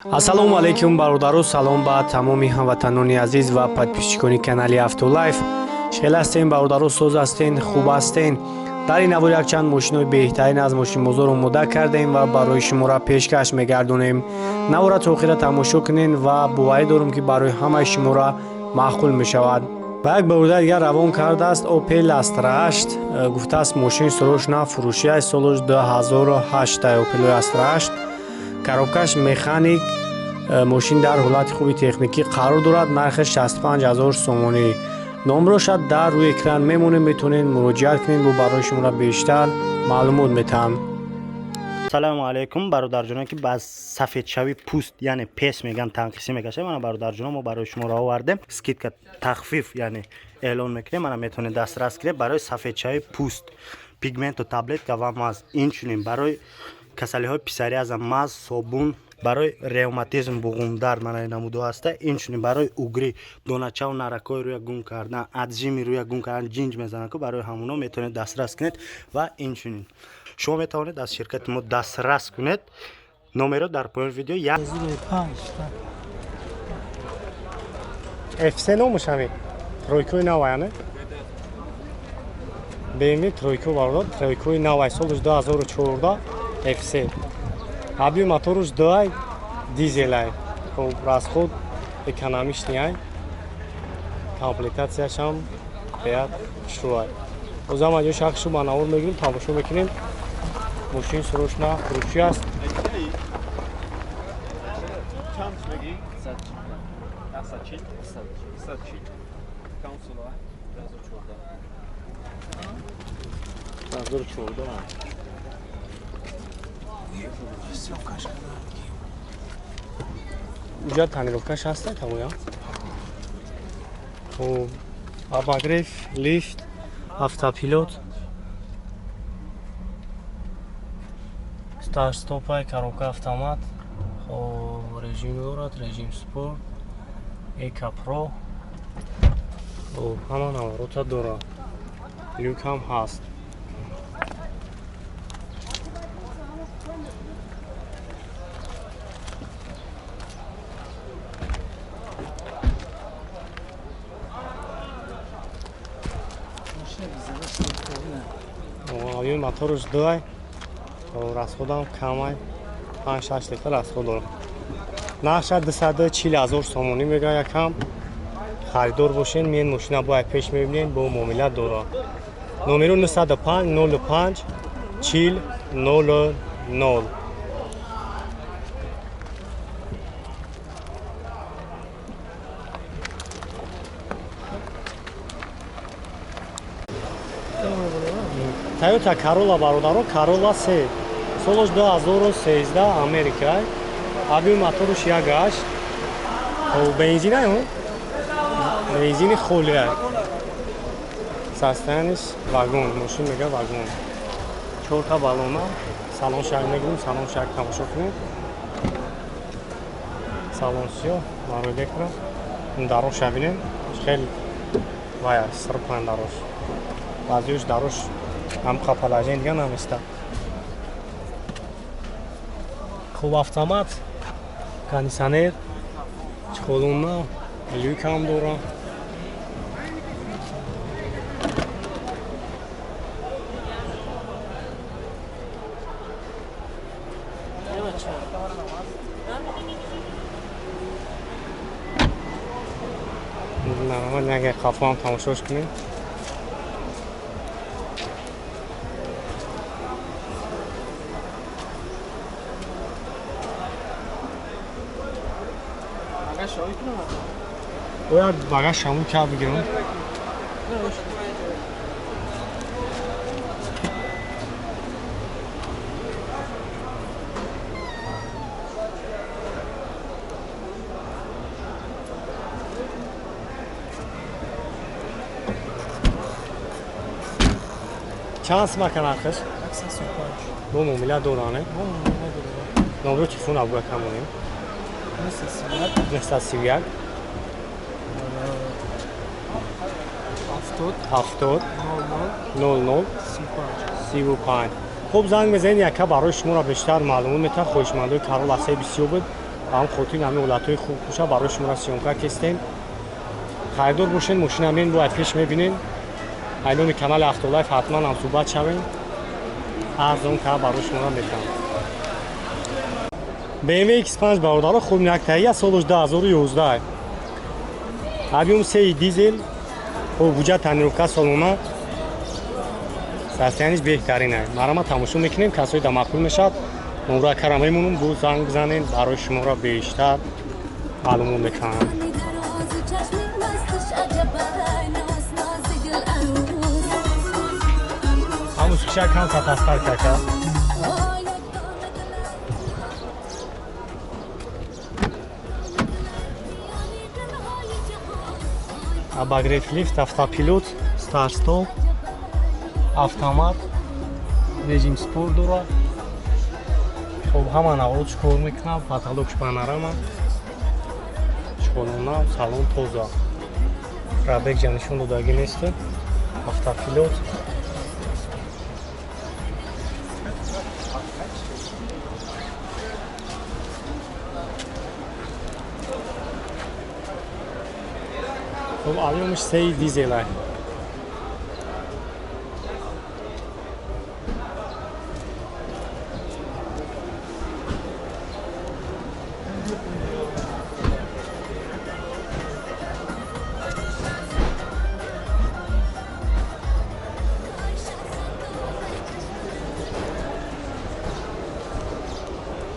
Ассалому алайкум, бародару, салом ба тамоми ҳамватанони азиз ва подписчикони канали Автолайф. Хел ҳастем, бародару, соз ҳастен, хуб ҳастен? Дар ин навор якчанд мошинои беҳтарин аз мошинбозор омода кардем ва барои шуморо пешкаш мегардонем. Навора то охира тамошо кунен ва боварӣ дорум, ки барои ҳамаи шуморо маъқул мешавад. Ба як бародар дигар равон кардааст Opel Astra 8. Гуфтааст, мошин срочно фурӯшӣ аст, солаш 2008, Opel Astra 8, коробкаш механик, мошин дар ҳолати хуби техникӣ қарор дорад, нархаш 65 ҳазор сомонӣ. Номроша дар рӯи экран мемонем, метавонед муроҷиат кунед, бо барои шуморо бештар маълумот метаҳам. Салому алайкум, бародарҷоно, ки ба сафедшавӣ пӯст, яъне пес меган, танқисӣ мекашад. Мана, бародарҷоно, мо барои шуморо овардем скидка, тахфиф, яъне эълон мекунем. Мана, метавонед дастрас кунед барои сафедшавии пӯст пигменту таблетка ва маз, инчунин барои касалиҳои псориаза маз, собун, барои ревматизм, буғумдард, мана намудо ҳаста, инчунин барои угри, доначаву наракҳои рӯя гум кардан, отжими рӯя гум кардан, ҷинҷ мезананд ку, барои ҳамуно метавонед дастрас кунед. Ва инчунин шумо метавонед аз ширкати мо дастрас кунед, номеро дар поёни видео. FC номаш ҳами тройкои наваяне, BMW тройко, бародар, тройкои навай, солаш 2014, FC, объём моторуш 2, дизелай. Хоб, расход экономичный, комплектатсияшам беҳад хушрӯай. Озам аҷо шахсу ба навор мегирем, тамошо мекунем. Мошин срочно фурӯшӣ аст. Чанд мегӣ? 140. 140. Консула 2014. 2014. Уҷа тонировкаш ҳаста тамоя. Хоб, обогрев, лифт, автопилот, старт-стопай, коробка автомат. Хоб, режим дорад, режим спорт, эко, про. Хоб, ҳама наворота дорад, люк ҳам ҳаст. Объёми моторуш 2, расходам камай, 5-6 литр расход дорад. Нархша 240 ҳазор сомонӣ мегӯяд. Якам харидор бошен, меен, мошина бояд пеш мебинен, бо муомила дорад. Номеро 905 05 40 00. Toyota Corolla, бародаро, Corolla 3, солаш 2013, Америка, объёми моторуш 1,8, хоб, бензинай, бензини холиай, состояниш вагон, мошин мега вагон, чорта баллона. Салон шак мегирем, салон шак тамошо кунем. Салон сиёҳ, барои бекра дароша бинем, хеле вая сирпан дарош, баъзеёш дарош ҳам қапалажен дига наместа. Хуб, автомат, кондитсионер, чхолуна, люк ҳам дора. Наге қафоам тамошош кунем. Бояд багаж шамун кар бигирам. Чанд сумака нархаш? 135. Бо муомила доране? Бо муомила дорад. Номро телефон абгӯя камонем. 931. 931. 70. 70. 00. 00. 35. 35. Хуб, занг мезанед, яка барои шуморо бештар маълумот метавад. Хоҳишмандои Corolla се бисёр буд. Ба ҳам хотир ҳамин ҳолатҳои хуб боша барои шуморо съёмка кестем. Харидор бошен, мошина мен бояд пеш мебинен. Айноми канали Автолайф ҳатман ҳамсӯҳбат шавем. Арзон ка барои шуморо метавам. BMW X5 бародаро хуб як таҳия солаш 2011. Объем 3 дизел, хуб буҷа тонировка солона. Состояниш беҳтарин аст. Марама тамошо мекунем, касои да маъқул мешавад. Номра кара мемонум, бо занг бизанед, барои шуморо бештар маълумот мекунам. Ҳамусикша кам сатастар кака. Обогрев лифт, автопилот, старт-стоп, автомат, режим спорт дорад. Хоб ҳама наврод кор мекунад, потолокш панорама, чолона, салон тоза. Пробег ҷа нишон додагӣ нест. Автопилот. Хоб объемш 3 дизел аст.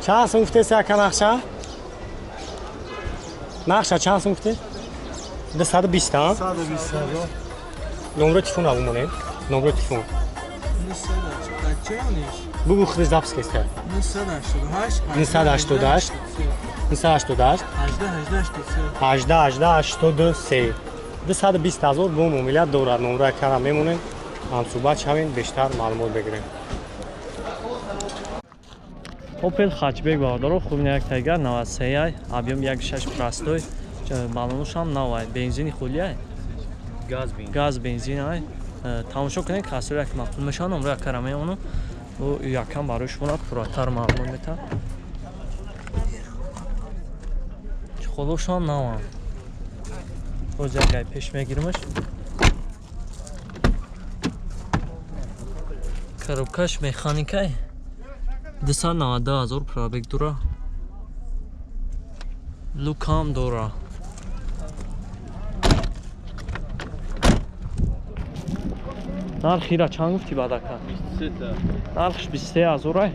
Чанд сум гуфтеси ака нақша? Нақша чанд сум гуфте? 220 а? 120. Номро телефон бумонед. Номро телефон. Бугу худаш запис кеста. 988 988 988 18 18 83 220 ҳазор бо муомила дорад. Номро акара мемонем, ҳамсӯҳбат шавем, бештар маълумот бигирем. Opel Hatchback бародаро хуб як тайгар 93 ай, объем 1.6 простой, баллонаш ҳам нав ай, бензини хули ай. Газ бензин ай. Тамошо кунед, касои як маъқул мешавад, номро якара меонам. Ӯ якам барои шумо пурратар маълумот метаҳад. Чиқолош ҳам навам. Боз як гай пеш мегиримаш. Коробкаш механикай. 292 ҳазор пробег дора. Лукам дора. Нархира чанд гуфтӣ бадака? Нархш 23 ҳазор ай.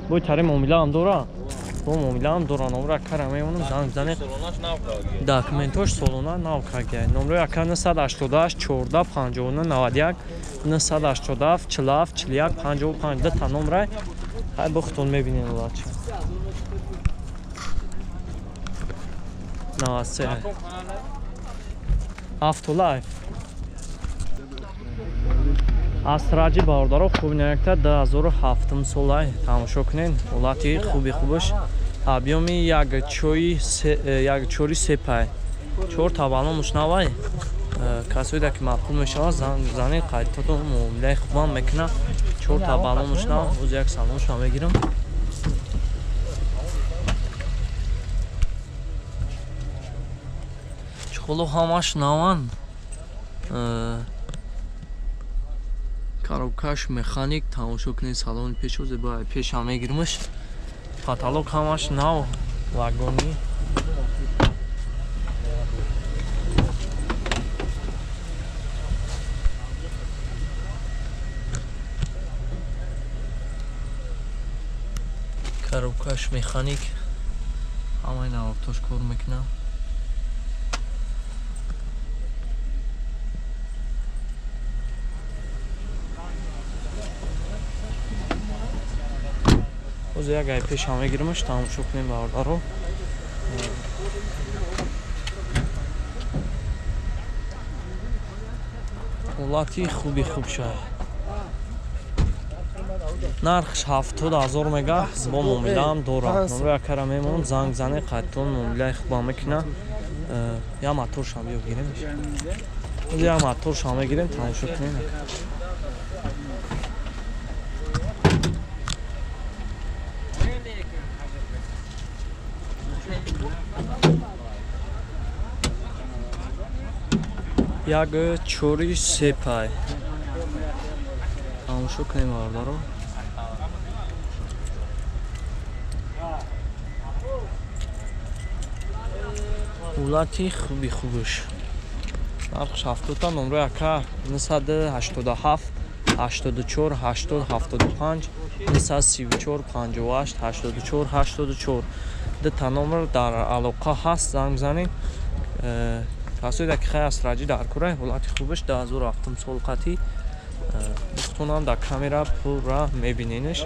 Бой тари муомила ҳам дора. Бо муомила ҳам дора. Номро акара мемонам, занг бизанед. Документош солона нав кагай. Номрои ака 988 14 59 91 987 47 41 55 дута номрай. Ҳай бухтон мебинем лача. 93. Автолайф. Астраҷи бародаро хуб наякта 2007 солай тамошо кунед. Ҳолати хуби хубаш. Объёми 1.4 пай. 4 та баллонаш навай. Касоида ки маъқул мешавад занг бизанед, қайдтото муомилаи хубам мекунад. 4 та баллонаш нав, боз як салонашам мегирам. Чиқоло ҳамаш наван. Коробкаш механик, тамошо кунед салони пешозе ба пешам мегиримаш. Потолок ҳамаш нав, вагони. Коробкаш механик, ҳамаи навобтош кор мекунад. Боз як гай пешам мегиримаш, тамошо кунем бародаро. Ҳолати хуби хуб шуд. Нархш 70 ҳазор мега, бо муомилаам дорад. Номро якара мемонам, занг занед, қайдтон муомилаи хубам мекунад. Я моторшам биё гирем. Я моторшам мегирем, тамошо кунем. 1,43 пай. Тамошо кунем, бародаро. Ҳолати хуби хубш. Нархш 70-та, номрои ака 987 84 80 75 934 58 84 84. Дута номер дар алоқа ҳаст, занг бизанед. Касоеда ки хай астраҷӣ дар курай, ҳолати хубаш 2007 сол қатӣ. Бухтонам дар камера пурра мебиненш.